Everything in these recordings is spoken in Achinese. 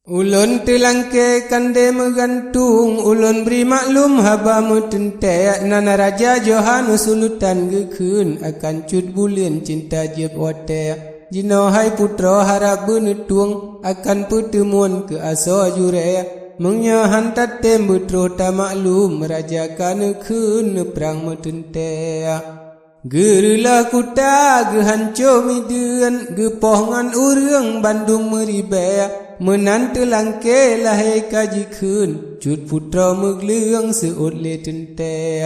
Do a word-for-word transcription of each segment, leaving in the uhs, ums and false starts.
Ulôn teulangke kandé meugantung, ulôn bri maklum haba meuteuntée, nan Raja Johannes Sultan geukheun akan Cut Buleuen cinta jieb watée. Jinoe hai putroe harab beuneutueng akan peuteumon keu asoe jurée. Meunyoe han tatem beutroh tamaklum, raja ka neukheun neuprang meuteuntée. Geureulôh kuta geuhanco mideuen, geupoh ngon ureuëng bandum meuribée, meunan teulangke lahé ka jikheun, Cut Putroe Meugleueng seuôt lé teuntée.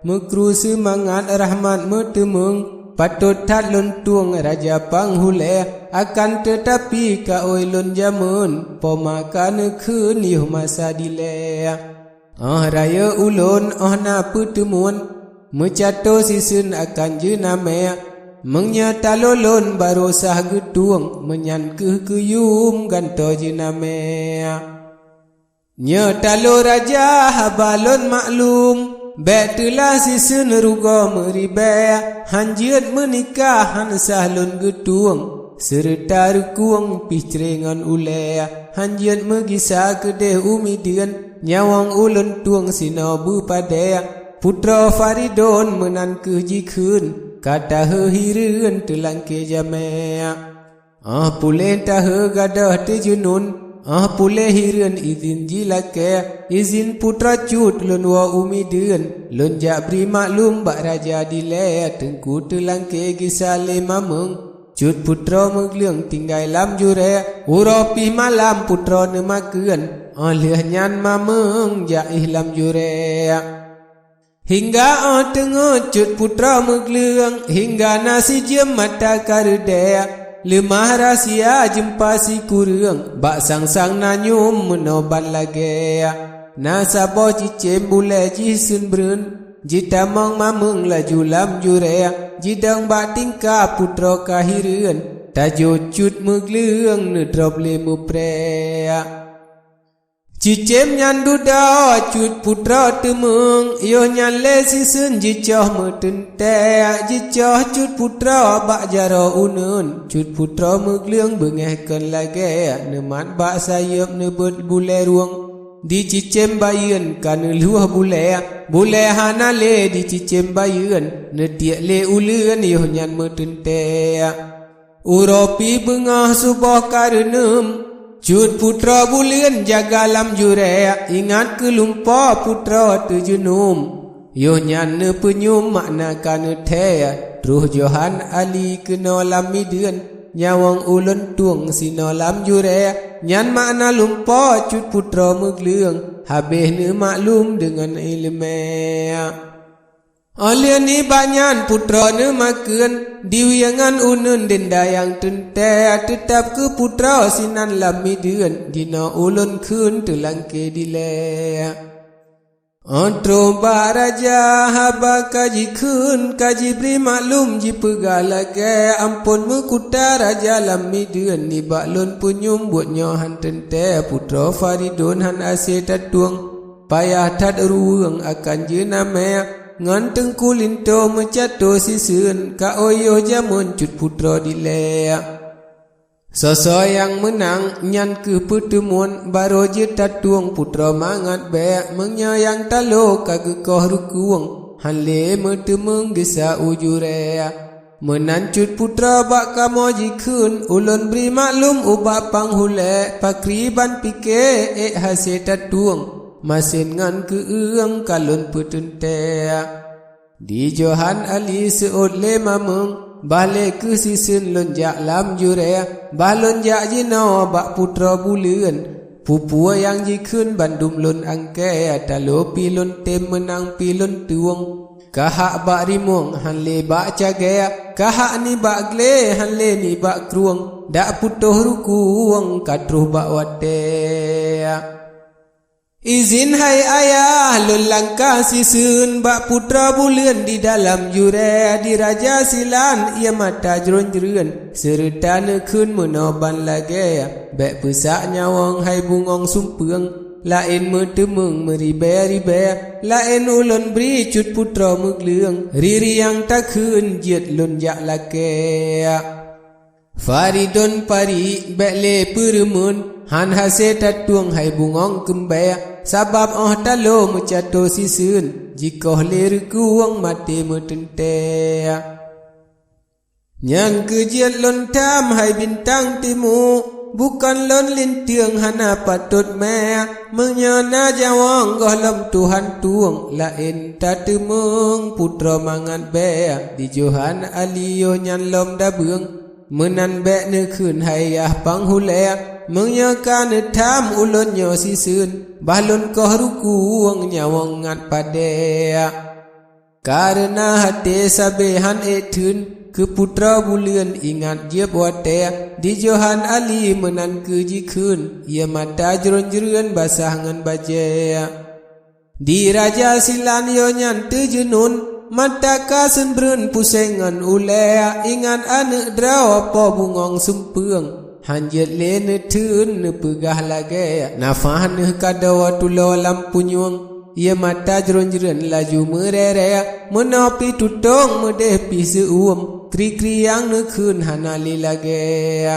Meukru seumangat rahmat meuteumeung, patot that lôn tueng raja pang hulée, akan teutapi kaôi lôn jameun, poma ka neukheun yoh masa dilée. Óh rayeuk ulôn óh na peuteumon, meucato siseun akan jeunamé. Meunyoe talo lôn barô sah geutueng, meunyan kheueh keu yum gantoe jeunamé. Nyoe talo raja haba lôn maklum, bék teulah siseun rugoe meuribée, han jeuet meunikah han sah lôn geutueng, seureuta reukueng pih cré ngon ulée, han jeuet meugisa keudeh u mideuen, nyawöng ulôn tueng sinoe beupadée. Putroe Faridon meunan kheueh jikheun, ka taheu hireuen teulangke jamé. Óh puléh taheu gadôh teujeunun, óh puléh hireuen idhin jilakée, idhin putroe cut lôn woe u mideuen, lôn jak bri maklum bak raja dilée, teungku teulangke gisa lé mameung. Cut Putroe Meugleueng tinggai lam jurée, uroe pih malam putroe neumakheun, óh lheueh nyan mameung jak éh lam jurée. Hingga óh teungeut Cut Putroe Meugleueng, hingga na sijeuem mata ka reudée, leumah rahsia jeumpa sikureueng, bak sang-sang na nyum meunoe ban lagée. Na saboh cicém bulée jih seunbreuen, jitamong mameung laju lam jurée, jidong bak tingka putroe ka hireuen, tajok Cut Meugleueng neudrob lé muprée. Cicém nyan dudoe Cut Putroe teumeung, yoh nyan lé siseun jicoh meuteuntée, jicoh Cut Putroe bak jaroe uneuen. Cut Putroe Meugleueng beungéh kon lagée neumat bak sayeuep neubeuet bulée rueng. Di cicém bayeuen ka neulheueh bulée, bulée hana lé di cicém bayeuen, neutiek lé uleuen yoh nyan meuteuntée. Uroe pih beungoh suboh ka reuneuem, Cut Putroe Buleuen jaga lam jurée, ingat keu lumpoe putroe teujeunum. Yoh nyan neupeunyum makna ka neuthée, troh Johan Ali keunoe lam mideuen, nyawöng ulôn tueng sinoe lam jurée, nyan makna lumpoe Cut Putroe Meugleueng, habéh neumaklum deungon iéleumé. Óh lheueh nibak nyan putroe neumakheun, di wiyeungan uneuen dendayang teuntée, teutab keu putroe sinan lam mideuen, jinoe ulôn kheun teulangke dilée. Óh troh bak raja haba ka jikheun, ka jibri maklum jipeugah lagée, amphon meukuta raja lam mideuen, nibak lôn peunyum buet nyoe han teuntée, putroe Faridon han asie tatueng. Payah that ruweueng akan jeunamé, ngon teungku linto meucato siseun, ka óh yoh jameun Cut Putroe dilée. Soe-soe nyang meunang, nyan kheueh peuteumon, barô jeuet tatueng putroe mangat bék, meunyoe nyang talo ka geukoh reukueng, han lé meuteumeung gisa u jurée. Meunan Cut Putroe bak kamoe jikheun, ulôn bri maklum ubak panghulée, pakriban pike ék hase tatueng, masen ngon keueueng ka lôn peuteuntée. Di Johan Ali seuôt lé mameung, bah lé kheueh siseun lôn jak lam jurée, bah lôn jak jinoe bak putroe buleuen. Peue-peue nyang jikheun bandum lôn angkée, talo pih lôn tem, meunang pih lôn tueng. Ka hak bak rimueng han lé bak cagée, ka hak nibak glé han lé nibak krueng, dak putôh rukung ka troh bak watée. Izin hai ayah, lôn langkah siseun bak putroe buleuen di dalam jurée, di raja silan ie mata jruen-jruen, seureuta neukheun meunoe ban lagée, bék peusak nyawöng hai bungöng sumpeueng. Laén meuteumeung meuribée-ribée, laén ulôn bri Cut Putroe Meugleueng, riri nyang takheun jeuet lôn jak lakée. Faridon parik bék lé peureumeun, han hase tatueng hai bungöng keumbée, sabab óh talo meucato siseun, jikoh lé reukueng maté meuteuntée. Nyan keuh jeuet lôn tham hai bintang timu, bukon lôn linteung hana patot mé. Meunyoe na nyawöng gohlom Tuhan tueng, laén tateumeung putroe mangat bée. Di Johan Ali yoh nyan lom dabeueng, meunan bék neukheun hai yah panghulée. Meunyoe ka neutham ulôn nyoe siseun, bah lôn koh reukueng nyawöng ngat padée. Kareuna até sabe han ék theun, keu putroe buleuen ingat jieb watée. Di Johan Ali meunan keuh jikheun, ie mata jruen-jruen basah ngon bajée. Di Raja Silan yoh nyan teujeunun, mata ka seunbreuen puseng ngon ulée. Ingat aneuëk droe po bungöng sumpeueng, han jeuet lé neutheun neupeugah lagée, nafah neuh kadoe tuloe lam punyueng. Ie mata jruen-jruen laju meurée-rée, meunoe pih tutong meudeh pih seu-uem, kri-kri nyang neukheun hana lé lagée.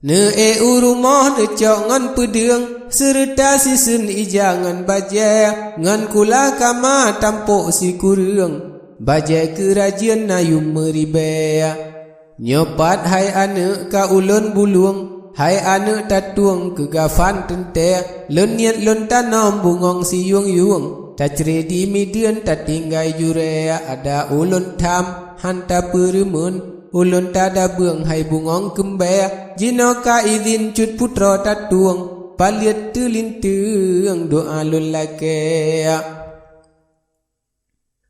Neuék u rumoh neucok ngon peudeueng, seureuta siseun ija ngon bajée, ngon kula kama tampok sikureueng, bajée keu rajeuen na yuem meuribée. Nyoe pat hai aneuëk ka ulôn bulueng, hai aneuëk tatueng keu gafan teuntée, lôn niet lôn tanom bungöng siyueng-yueng, tacre di Mideuen tatinggai jurée. Ada ulôn tham han tapeureumeun, ulôn tadabeueng hai bungöng keumbée, jinoe ka idhin cut putroe tatueng, paleuet teulinteung doá lôn lakée.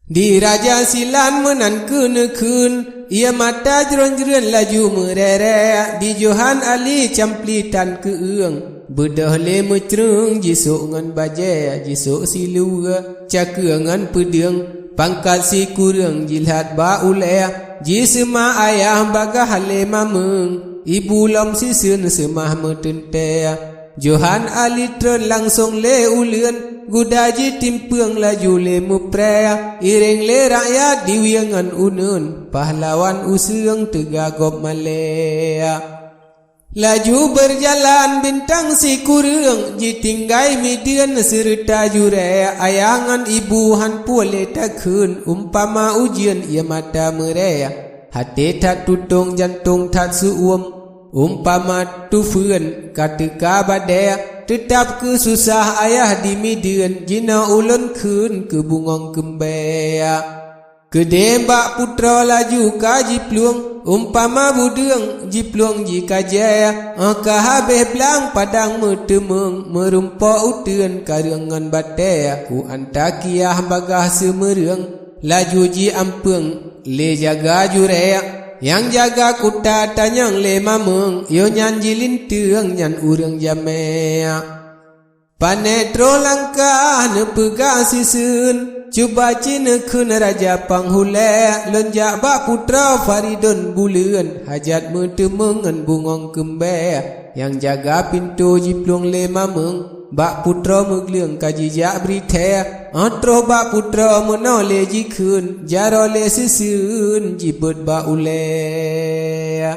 Di Raja Silan meunan keuh neukheun, ie mata jruen-jruen laju meurée-rée. Di Johan Ali campli tan keueueng, beudôh lé meucreung jisok ngon bajée, jisok siluweue, cakeue ngon peudeueng, pangkat sikureueng jilhat bak ulée. Jiseumah ayah bagaih lé mameueng, ibu lom siseun seumah meuteuntée. Johan Ali treun langsong lé uleuen, guda jitimpeueng laju lé muprée, iréng lé rakyat di wie ngon uneuen, pahlawan useueng teuga gob malée. Laju beurjalan bintang sikureueng, jitinggai Mideuen seureuta jurée, ayah ngon ibu han puléh takheun, umpama ujeuen ie mata meurée. Até that tutong jantong that seu-uem, umpama teufeuen ka teuka badée, teutab keususah ayah di Mideuen, jinoe ulôn kheun keu bungöng keumbée. Keudeh bak putroe laju ka jiplueng, umpama budeueng jiplueng jikajée, óh ka habéh blang padang meuteumeung, meurumpok uteuen kareueng ngon batée, u Antakiah bagaih seumeureueng. Laju jiampeueng lé jaga jurée, nyang jaga kuta tanyong lé mameueng, yoh nyan jilinteung nyan ureuëng jamé. Pané troh langkah neupeugah siseun, cuba ci neukheun raja panghulée, lôn jak bak putroe Faridon buleuen, hajat meuteumeung ngon bungöng keumbée. Nyang jaga pintoe jiplueng lé mameueng, bak putroe meugleueng ka jijak bri thée, óh troh bak putroe meunoe lé jikheun, jaroe lé siseun jibeuet bak ulée.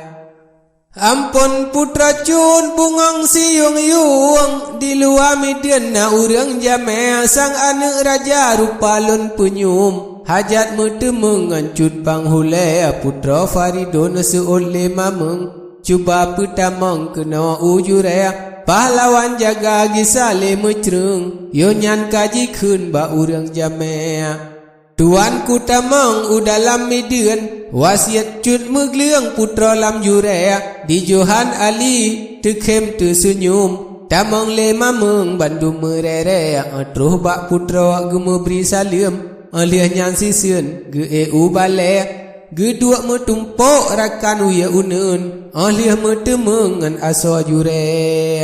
Amphon putroe cut bungöng siyueng-yueng, di luwa Mideuen na ureuëng jamé, sang aneuëk raja rupa lôn peunyum, hajat meuteumeung ngon cut panghulée, putroe Faridon seuôt lé mameueng. Cuba peutamong keunoe u jurée, pahlawan jaga gisa lé meucreung, yoh nyan ka jikheun bak ureuëng jamé. Tuan kutamong u dalam Mideuen, wasiet cut meugleueng putroe lam jurée, di Johan Ali teukhém teuseunyum, tamong lé mameueng bandum meurée-rée, óh troh bak putroe geumeubri saleuem, óh lheueh nyan siseun geuék u balée. Geuduek meutumpok rakan wie uneuen, óh lheueh meuteumeung ngon asoe jurée.